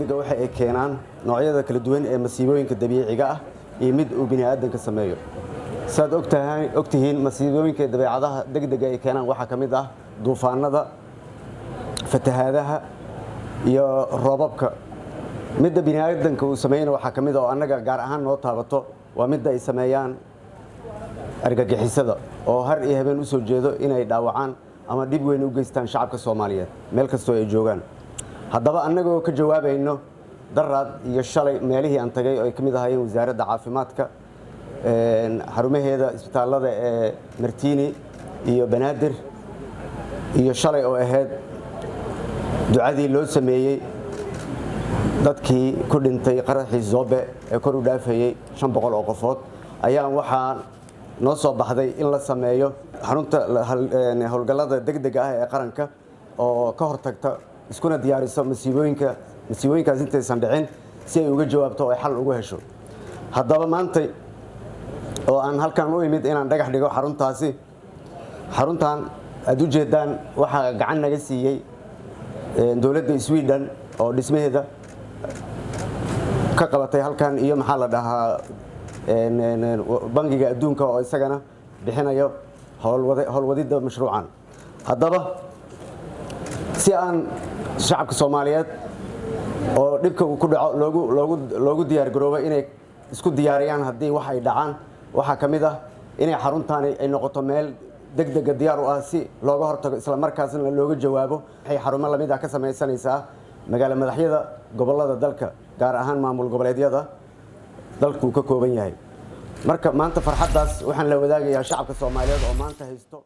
Degdega waxa ay keenaan noocyada kala duwan ee masiibooyinka dabiiciga ah iyo mid uu bini aadanka sameeyo. Saad ogtihiin, masiibooyinka dabeecadaha degdega ay keenaan waxaa ka mid ah duufaanada, fatahaadaha iyo roobabka. Midda bini aadanka uu sameeyana waxaa ka mid ah oo annaga gaar ahaan noo taabato waa midda ay sameeyaan argagixisada oo har iyo habeen u soo jeedo inay dhaawacaan ama dhib weyn u geystaan shacabka Soomaaliyeed meel kastoo ay joogaan. Haddaba, annagoo ka jawaabayno daraad iyo shalay meelihii aan tagay oo ay ka mid ahaayeen Wasaaradda Caafimaadka, xarumaheeda isbitaallada ee Martiini iyo Banaadir, iyo shalay oo ahayd ducadii loo sameeyey dadkii ku dhintay qaraxii Zoobe ee kor u dhaafayey 500 oo qofood, ayaan waxaa noo soo baxday in la sameeyo xarunta howlgallada degdega ah ee qaranka oo ka hortagta iskuna diyaariso masiibooyinka, masiibooyinkaas intaysan dhicin si ay uga jawaabto oo ay xal ugu hesho. Haddaba, maantay oo aan halkan u imid inaan dhagax dhigo xaruntaasi, xaruntan aad u jeedaan, waxaa gacan naga siiyey dowladda Sweden oo dhismaheeda ka qabatay halkan, iyo maxaa la dhahaa, Bangiga Adduunka oo isagana bixinayo howlwadidda mashruucan. Haddaba, si aan shacabka Soomaaliyeed oo dhibka uu ku dhaco loogu diyaar garoobo inay isku diyaariyaan haddii wax ay dhacaan, waxaa ka mid ah inay xaruntaani ay noqoto meel degdega diyaar u ah si looga hortago, isla markaasna looga jawaabo. Waxay xarumo lamid ah ka samaysanaysaa magaalo madaxyada gobollada dalka, gaar ahaan maamul goboleedyada dalkuu ka kooban yahay. Marka maanta farxaddaas waxaan la wadaagayaa shacabka Soomaaliyeed oo maanta haysto.